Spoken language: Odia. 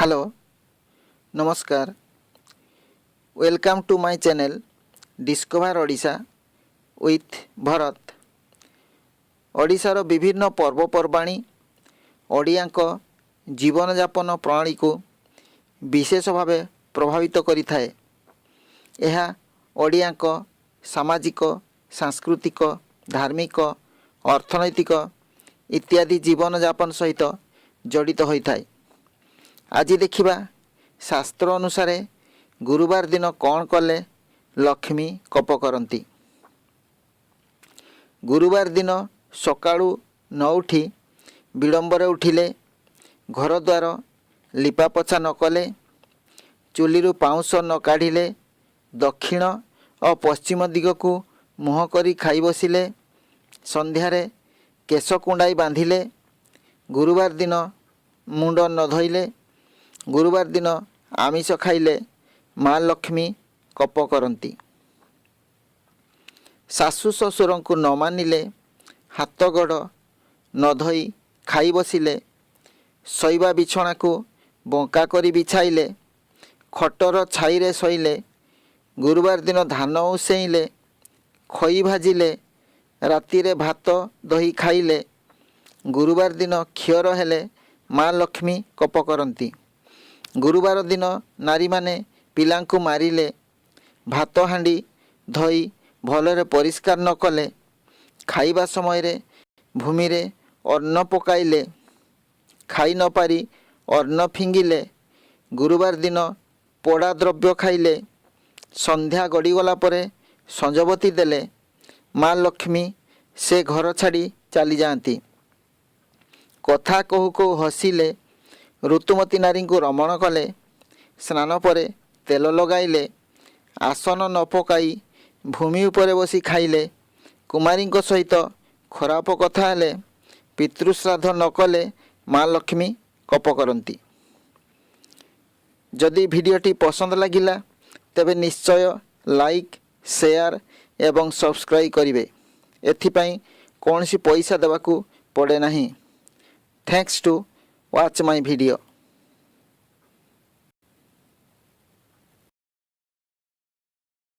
ହ୍ୟାଲୋ, ନମସ୍କାର। Welcome to my channel Discover Odisha with Bharat. ଓଡ଼ିଶାର ବିଭିନ୍ନ ପର୍ବପର୍ବାଣି ଓଡ଼ିଆଙ୍କ ଜୀବନଯାପନ ପ୍ରଣାଳୀକୁ ବିଶେଷ ଭାବେ ପ୍ରଭାବିତ କରିଥାଏ। ଏହା ଓଡ଼ିଆଙ୍କ ସାମାଜିକ, ସାଂସ୍କୃତିକ, ଧାର୍ମିକ, ଅର୍ଥନୈତିକ ଇତ୍ୟାଦି ଜୀବନଯାପନ ସହିତ ଜଡ଼ିତ ହୋଇଥାଏ। ଆଜି ଦେଖିବା, ଶାସ୍ତ୍ର ଅନୁସାରେ ଗୁରୁବାର ଦିନ କ'ଣ କଲେ ଲକ୍ଷ୍ମୀ କୋପ କରନ୍ତି। ଗୁରୁବାର ଦିନ ସକାଳୁ ନ ଉଠି ବିଳମ୍ବରେ ଉଠିଲେ, ଘରଦ୍ୱାର ଲିପାପୋଛା ନ କଲେ, ଚୁଲିରୁ ପାଉଁଶ ନ କାଢ଼ିଲେ, ଦକ୍ଷିଣ ଓ ପଶ୍ଚିମ ଦିଗକୁ ମୁହଁ କରି ଖାଇ ବସିଲେ, ସନ୍ଧ୍ୟାରେ କେଶ କୁଣ୍ଡାଇ ବାନ୍ଧିଲେ, ଗୁରୁବାର ଦିନ ମୁଣ୍ଡ ନ ଧୋଇଲେ, ଗୁରୁବାର ଦିନ ଆମିଷ ଖାଇଲେ ମା ଲକ୍ଷ୍ମୀ କୋପ କରନ୍ତି। ଶାଶୁ ଶ୍ୱଶୁରଙ୍କୁ ନ ମାନିଲେ, ହାତ ଗୋଡ଼ ନ ଧୋଇ ଖାଇ ବସିଲେ, ଶୋଇବା ବିଛଣାକୁ ବଙ୍କା କରି ବିଛାଇଲେ, ଖଟର ଛାଇରେ ଶୋଇଲେ, ଗୁରୁବାର ଦିନ ଧାନ ଉଁସେଇଲେ, ଖଇ ଭାଜିଲେ, ରାତିରେ ଭାତ ଦହି ଖାଇଲେ, ଗୁରୁବାର ଦିନ କ୍ଷଅର ହେଲେ ମା ଲକ୍ଷ୍ମୀ କୋପ କରନ୍ତି। ଗୁରୁବାର ଦିନ ନାରୀମାନେ ପିଲାଙ୍କୁ ମାରିଲେ, ଭାତ ହାଣ୍ଡି ଧୋଇ ଭଲରେ ପରିଷ୍କାର ନ କଲେ, ଖାଇବା ସମୟରେ ଭୂମିରେ ଅନ୍ନ ପକାଇଲେ, ଖାଇ ନପାରି ଅନ୍ନ ଫିଙ୍ଗିଲେ, ଗୁରୁବାର ଦିନ ପୋଡ଼ା ଦ୍ରବ୍ୟ ଖାଇଲେ, ସନ୍ଧ୍ୟା ଗଡ଼ିଗଲା ପରେ ସଞ୍ଜବତୀ ଦେଲେ ମା ଲକ୍ଷ୍ମୀ ସେ ଘର ଛାଡ଼ି ଚାଲିଯାଆନ୍ତି। କଥା କହୁ କହୁ ହସିଲେ, ଋତୁମତୀ ନାରୀଙ୍କୁ ରମଣ କଲେ, ସ୍ନାନ ପରେ ତେଲ ଲଗାଇଲେ, ଆସନ ନ ପକାଇ ଭୂମି ଉପରେ ବସି ଖାଇଲେ, କୁମାରୀଙ୍କ ସହିତ ଖରାପ କଥା ହେଲେ, ପିତୃଶ୍ରାଦ୍ଧ ନ କଲେ ମା ଲକ୍ଷ୍ମୀ କୋପ କରନ୍ତି। ଯଦି ଭିଡ଼ିଓଟି ପସନ୍ଦ ଲାଗିଲା, ତେବେ ନିଶ୍ଚୟ ଲାଇକ୍, ସେୟାର ଏବଂ ସବସ୍କ୍ରାଇବ୍ କରିବେ। ଏଥିପାଇଁ କୌଣସି ପଇସା ଦେବାକୁ ପଡ଼େ ନାହିଁ। Thanks to watch my video.